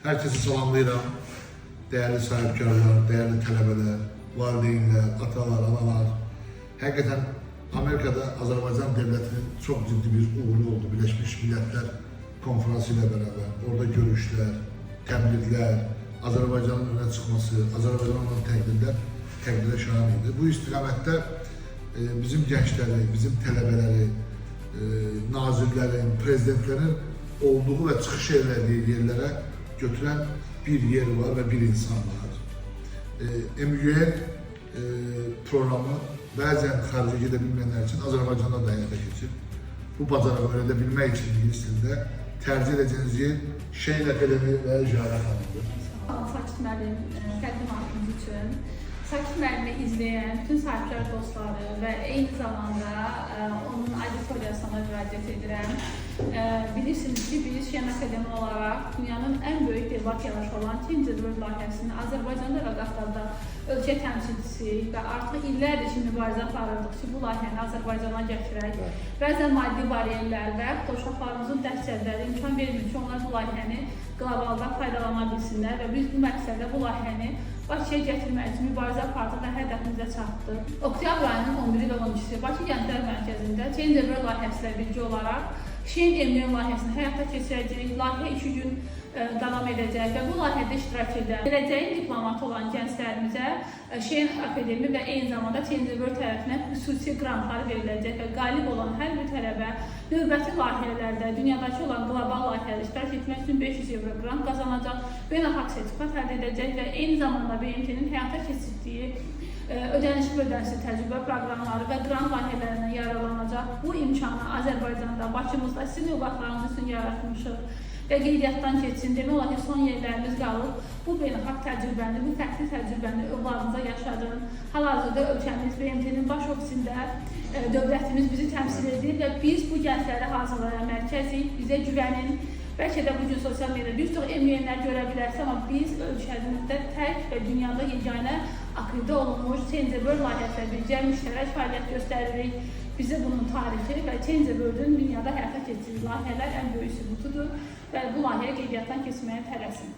Herkesi salamlayıram. Değerli sahipkarlar, değerli tələbələr, valideynlər, atalar, analar. Hakikaten Amerika'da Azerbaycan devletinin çok ciddi bir uğuru oldu. Birleşmiş Milletler Konferansı ile beraber. Orada görüşler, təbliğlər, Azerbaycan'ın öne çıkması, Azerbaycan'ın olan təqdirlər təqdirə şayan idi. Bu istiqamətdə bizim gençləri, bizim tələbələri, nazirlərin, prezidentlərin olduğu və çıxış elədiyi yerlərə götürən bir yer var və bir insan var. MUN programı bəzən xaricə gedə bilməyənlər üçün Azərbaycanda da həyata keçir. Bu bacarığı öyrədə bilmək üçün ingilis dilində tərcih edəcəyiniz yer Şeyn Akademi və Jalə xanımdır. Sakit müəllim, təqdimatınız üçün. Sakit müəllimi izləyən bütün sahibkar dostları və eyni zamanda onun auditoriyasına müraciət edirəm. Bilirsiniz ki, biz Şen Akademi olaraq dünyanın ən böyük debat yarışı olan Change the World layihəsinin Azərbaycanda və Qafqazda ölkə təmsilçisiyik və artıq illərdir ki, mübarizə aparırdıq ki, bu layihəni Azərbaycana gətirək. Bəzən maddi bariyerlər və yaxud da uşaqlarımızın dərs cədvəli imkan vermir ki, onlar bu layihəni qlobalda faydalana bilsinlər və biz bu məqsədlə bu layihəni Bakıya gətirmək üçün mübarizə apardıq və hədəfimizə çatdıq. Oktyabr ayının 11-i və 12-si Bakı Gənclər Mərkəzində Change the World layihəsi ilə birgə olaraq Şen MUN layihəsini həyata keçirəcəyik. Layihə 2 gün davam edəcək və bu layihədə iştirak edən, gələcəyin diplomatı olan gənclərimizə Şen Akademi və eyni zamanda Change the World tərəfindən xüsusi qrantlar veriləcək və qalib olan hər bir tələbə növbəti layihələrdə, dünyadakı olan qlobal layihələrdə iştirak etmək üçün 500 evro qrant qazanacaq, beynəlxalq sertifikat əldə edəcək və eyni zamanda BMT-nin həyata keçirdiyi ödənişli və ödənişsiz təcrübə proqramları və qrant layihələrindən yararlanacaq. Bu imkanı Azərbaycanda, Bakımızda sizin övladlarınız üçün yaratmışıq və qeydiyyatdan keçsin. Demək olar ki, son yerlərimiz qalıb. Bu beynəlxalq təcrübəni, bu fərqli təcrübəni övladınıza yaşadın. Hal-hazırda ölkəmiz BMT-nin baş ofisində dövlətimiz bizi təmsil edir və biz bu gəncləri hazırlayan mərkəzik. Bizə güvənin. Bəlkə də bu gün sosial mediada bir çox MUN-lər görə bilərsiniz, amma biz ölkəmizdə tək və dünyada yeganə akreditə olunmuş Change the World layihəsi ilə birgə müştərək fəaliyyət göstəririk. Bizə bunun tarixi və Change the World-ün dünyada həyata keçirdiyi layihələr ən böyük sübutudur və bu layihəyə qeydiyyatdan keçməyə tələsin.